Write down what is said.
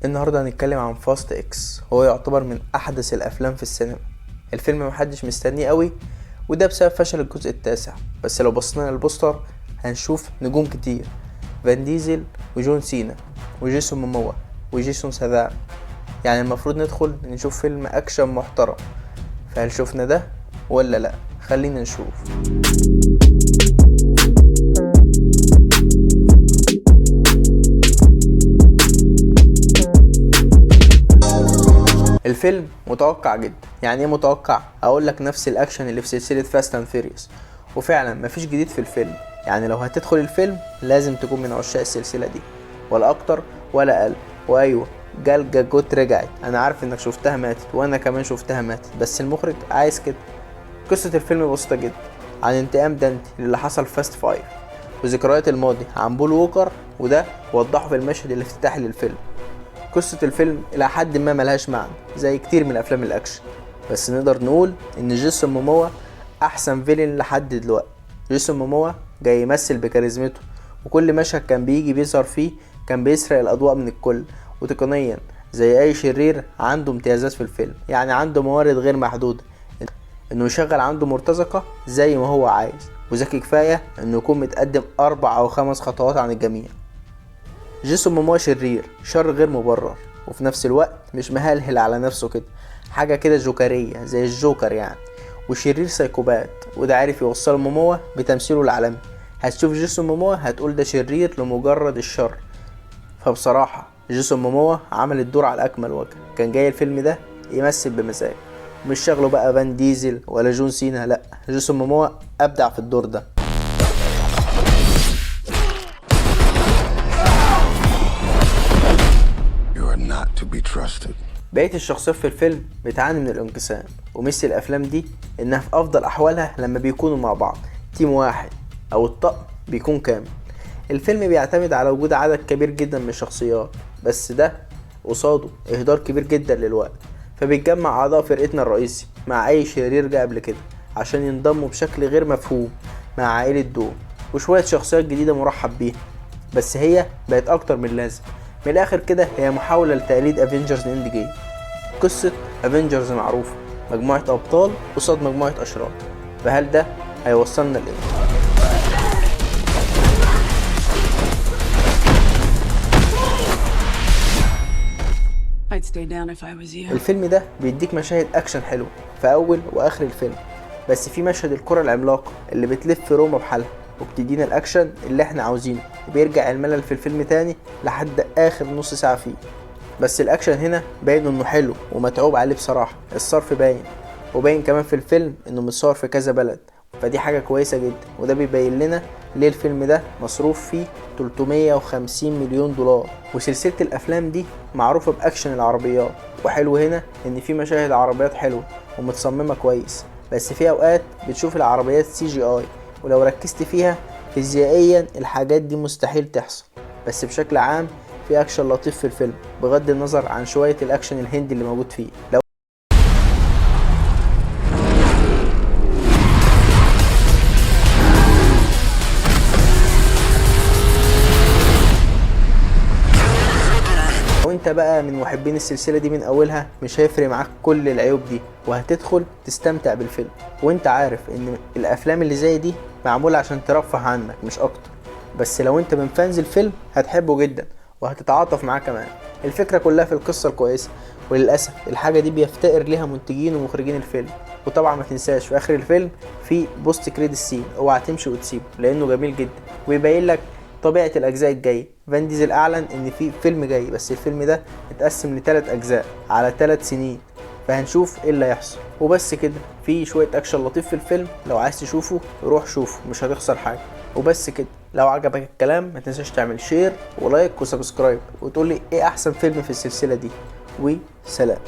النهارده هنتكلم عن Fast X. هو يعتبر من احدث الافلام في السينما. الفيلم محدش مستنيه قوي، وده بسبب فشل الجزء التاسع. بس لو بصينا للبوستر هنشوف نجوم كتير: فان ديزل وجون سينا وجيسون موموا وجيسون ساثام. يعني المفروض ندخل نشوف فيلم اكشن محترم. فهل شفنا ده ولا لا؟ خلينا نشوف. الفيلم متوقع جدا. يعني ايه متوقع؟ اقول لك نفس الاكشن اللي في سلسلة Fast and Furious، وفعلا مفيش جديد في الفيلم. يعني لو هتدخل الفيلم لازم تكون من عشاق السلسلة دي، ولا اكتر ولا اقل. وايوه، جال جاجوت رجعت. انا عارف انك شفتها ماتت، وانا كمان شفتها ماتت، بس المخرج عايز كده. قصة الفيلم بسيطة جدا، عن انتقام دانتي للي حصل في Fast Five وذكريات الماضي عن بول ووكر، وده وضحه في المشهد الافتتاحي للفيلم. قصة الفيلم إلى حد ما ملهاش معنى زي كتير من أفلام الأكشن، بس نقدر نقول إن جيسون موموا أحسن villain لحد دلوقتي. جيسون موموا جاي يمثل بكاريزمته، وكل مشهد كان بيجي بيظهر فيه كان بيسرق الأضواء من الكل. وتقنيا زي أي شرير عنده امتيازات في الفيلم، يعني عنده موارد غير محدودة إنه يشغل عنده مرتزقة زي ما هو عايز، وذكي كفاية إنه يكون متقدم 4 أو 5 خطوات عن الجميع. جيسون موموا شرير شر غير مبرر، وفي نفس الوقت مش مهلهل على نفسه كده، حاجة كده جوكرية زي الجوكر يعني، وشرير psychopath، وده عارف يوصل موموا بتمثيله العالمي. هتشوف جيسون موموا هتقول ده شرير لمجرد الشر. فبصراحة جيسون موموا عمل الدور على أكمل وجه، كان جاي الفيلم ده يمثل بمزاج، مش شغله بقى فان ديزل ولا جون سينا، لا، جيسون موموا أبدع في الدور ده. You are not to be trusted. بقية الشخصيات في الفيلم بتعاني من الانقسام، ومثل الأفلام دي إنها في أفضل أحوالها لما بيكونوا مع بعض team واحد أو الطقم بيكون كامل. الفيلم بيعتمد على وجود عدد كبير جدا من الشخصيات، بس ده قصاده إهدار كبير جدا للوقت. فبيتجمع أعضاء فرقتنا الرئيسي مع أي شرير جه قبل كده عشان ينضموا بشكل غير مفهوم مع عائلة دوم، وشوية شخصيات جديدة مرحب بيها، بس هي بقت أكتر من لازم. من الآخر كده هي محاولة لتقليد Avengers Endgame. قصة Avengers معروفة، مجموعة أبطال قصاد مجموعة أشرار، فهل ده هيوصلنا لإيه؟ I'd stay down if I was you. الفيلم ده بيديك مشاهد اكشن حلوه في اول واخر الفيلم، بس في مشهد الكرة العملاقة اللي بتلف في روما بحالها وبتدينا الاكشن اللي احنا عاوزينه، وبيرجع الملل في الفيلم تاني لحد اخر نص ساعة فيه. بس الاكشن هنا باين انه حلو ومتعوب عليه بصراحة، الصرف باين، وباين كمان في الفيلم انه متصور في كذا بلد، فدي حاجة كويسة جدا. وده بيبين لنا ليه الفيلم ده مصروف فيه 350 مليون دولار. وسلسلة الأفلام دي معروفة بأكشن العربيات، وحلو هنا إن في مشاهد عربيات حلوة ومتصممة كويس، بس في أوقات بتشوف العربيات CGI، ولو ركزت فيها فيزيائيا الحاجات دي مستحيل تحصل. بس بشكل عام في أكشن لطيف في الفيلم، بغض النظر عن شوية الأكشن الهندي اللي موجود فيه. لو انت بقى من محبين السلسلة دي من اولها مش هيفرق معاك كل العيوب دي، وهتدخل تستمتع بالفيلم، وانت عارف ان الافلام اللي زي دي معمولة عشان ترفه عنك مش اكتر. بس لو انت من fans الفيلم هتحبه جدا وهتتعاطف معاه كمان. الفكرة كلها في القصة الكويسة، وللأسف الحاجة دي بيفتقر ليها منتجين ومخرجين الفيلم. وطبعا ما تنساش في اخر الفيلم في post credit scene، اوعى تمشي وتسيبه لانه جميل جدا ويبين لك طبيعة الأجزاء الجاية. فان ديزل أعلن إن في فيلم جاي، بس الفيلم ده اتقسم لتلات أجزاء على 3 سنين، فهنشوف إيه اللي هيحصل. وبس كده، في شوية أكشن لطيف في الفيلم، لو عايز تشوفه روح شوفه مش هتخسر حاجة. وبس كده، لو عجبك الكلام ما تنساش تعمل share و like و subscribe، وتقولي إيه أحسن فيلم في السلسلة دي. وسلام.